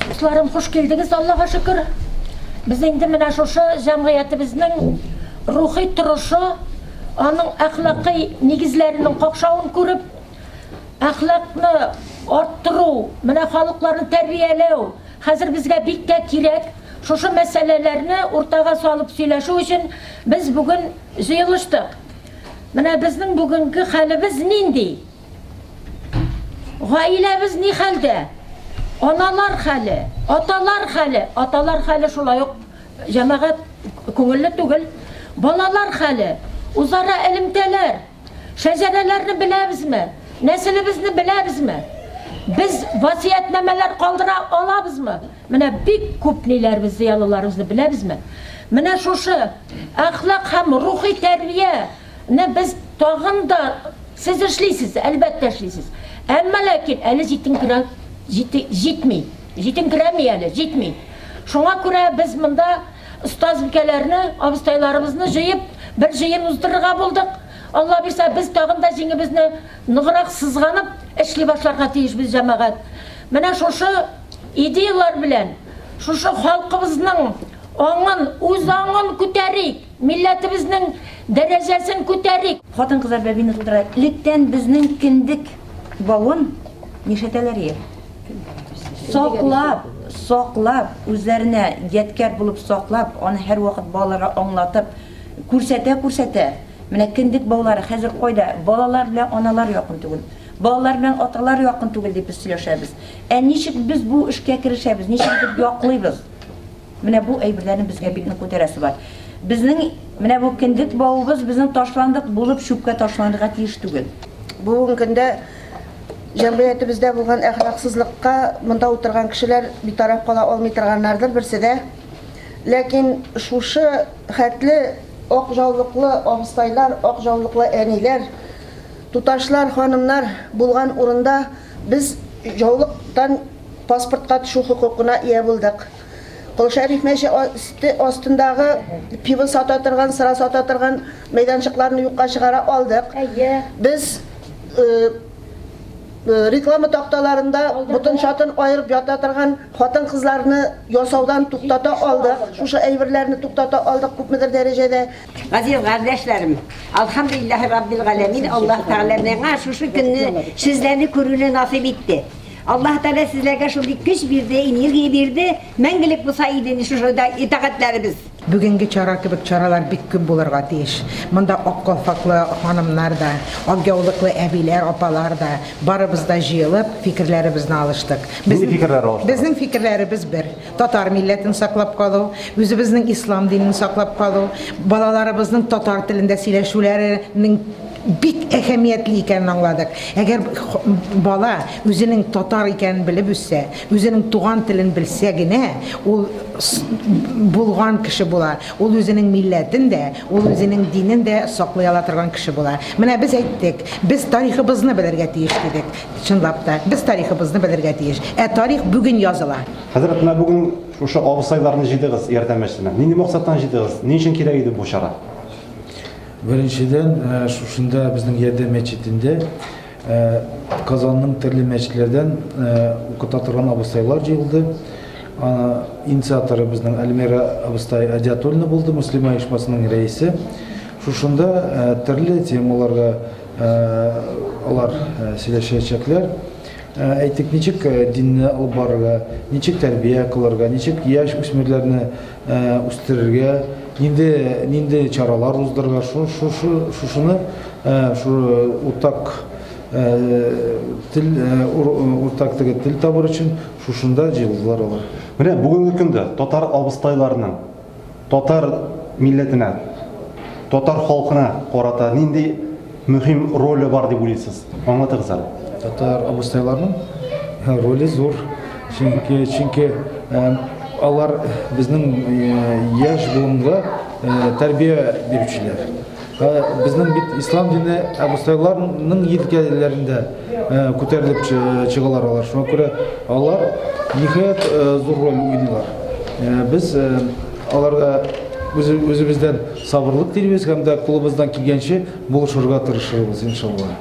Дусларым, хуш килдегез, Аллага шөкер. Без инде менә шушы җәмгыятебезнең рухи торышы, аның әхлакый нигезләренең какшавын күреп, әхлакны арттыру, менә халыкларны тәрбияләү хәзер безгә бик тә кирәк. Шушы мәсьәләләрне уртага салып сөйләшү өчен без бүген җыелыштык. Менә безнең бүгенге хәлебез нинди? Гаиләбез ни хәлдә? Аналар хәле, аталар хәле, аталар хәле шулай ук җәмәгать күңелле түгел. Балалар хәле, үзара элемтәләр, шәҗәрәләрне беләбезме? Нәселебезне беләбезме? Без васыятьнамәләр калдыра алабызмы? Менә бик күп ниләр без зыялыларыбызны беләбезме? Менә шушы әхлак һәм рухи тәрбияне без тагын да сез эшлисез, әлбәттә эшлисез. Әмма ләкин әле җитенкерә җитми. Җитенкерәми әле, җитми. Шуңа күрә без монда остазбикәләрне, абыстайларыбызны җыеп, бер җыен уздырырга булдык. Алла бирсә, без тагын да җиңебезне ныграк сызганып эшли башларга тиешбез, җәмәгать. Менә шушы идеялар белән шушы халкыбызның аңын, үз аңын күтәрик, милләтебезнең дәрәҗәсен күтәрик. Хатын-кызлар бәбине тудыра. Электән безнең кендек бавын нишләтәләр ие? Саклап, саклап, үзләренә ядкәр булып саклап, аны һәрвакыт балаларга аңлатып, күрсәтә-күрсәтә. Менә кендек баулары хәзер кайда? Балалар белән аналар якын түгел. Балалар белән аталар якын түгел дип без сөйләшәбез. Ә ничек без бу эшкә керешәбез, ничек итеп яклыйбыз? Менә бу әйберләрне безгә бик нык күтәрәсе бар. Безнең менә бу кендек бавыбыз безнең ташландык булып чүпкә ташланырга тиеш түгел. Бүгенге көндә җәмгыятебездә булган әхлаксызлыкка монда утырган кешеләр битараф кала алмый торганнардыр берсе дә. Ләкин шушы хәтле ак жаулыклы абыстайлар, ак жаулыклы әниләр, туташлар, ханымнар булган урында без жаулыктан паспортка төшү хокукына ия булдык. Кол Шәриф мәчете астындагы пиво сата торган, сыра сата торган мәйданчыкларны юкка чыгара алдык. Без реклама такталарында ботын чатын аерып ята торган хатын-кызларны ясаудан туктата алдык. Шушы әйберләрне туктата алдык күпмедер дәрәҗәдә. Газиз кардәшләрем, Алхамдулиллаһи Раббил галәмин, Аллаһ Тәгалә миңа шушы көнне сезләрне күрүне насыйп итте. Аллаһ Тәгалә сезләргә шундый көч бирде, энергия бирде, мәңгелек булса иде шушы итагатьләребез. Бүгенге чара кебек чаралар бик күп булырга тиеш. Монда ак калфаклы ханымнар да, ак яулыклы әбиләр, апалар да, барыбыз да җыелып, фикерләребезне алыштык. Нинди фикерләр алыштыгыз? Безнең фикерләребез бер. Татар милләтен саклап калу, үзебезнең ислам динен саклап калу, балаларыбызның татар телендә сөйләшүләренең бик әһәмиятле икәнен аңладык. Әгәр бала үзенең татар икәнен белеп үссә, үзенең туган телен белсә генә, ул булган кеше була. Ул үзенең милләтен дә, ул үзенең динен дә саклый ала торган кеше була. Менә без әйттек, без тарихыбызны белергә тиеш дидек. Чынлап та, без тарихыбызны белергә тиеш. Ә тарих бүген языла. Хәзрәт, менә бүген шушы абыстайларны җыйдыгыз ярдәм мәчетенә. Нинди максаттан җыйдыгыз? Ни өчен кирәк иде бу чара? Беренчедән, шушында безнең ярдәм мәчетендә Казанның төрле мәчетләрдән укыта торган абыстайлар җыелды. Инициаторы безнең Альмира абыстай Адиатуллина булды, Мөслимә оешмасының рәисе. Шушында төрле темаларга алар сөйләшәчәкләр. Әйтик, ничек динне алып барырга, ничек тәрбия кылырга, ничек яшь үсмерләрне үстерергә, нинди нинди чаралар уздырырга, шушыны шу уртак тел уртак теге тел табыр өчен шушында җыелдылар алар. Менә бүгенге көндә татар абыстайларының татар милләтенә, татар халкына карата нинди мөһим роле бар дип уйлыйсыз? Аңлатыгыз әле. Татар абыстайларының роле зур. Чөнки чөнки алар безнең яшь буынга тәрбия бирүчеләр. Безнең бит ислам дине абыстайларның җилкәләрендә күтәрелеп чыгалар алар. Шуңа күрә алар ниһаять зур роль уйныйлар. Без аларга үзебездән сабырлык телибез һәм дә кулыбыздан килгәнче булышырга тырышырбыз, иншалла.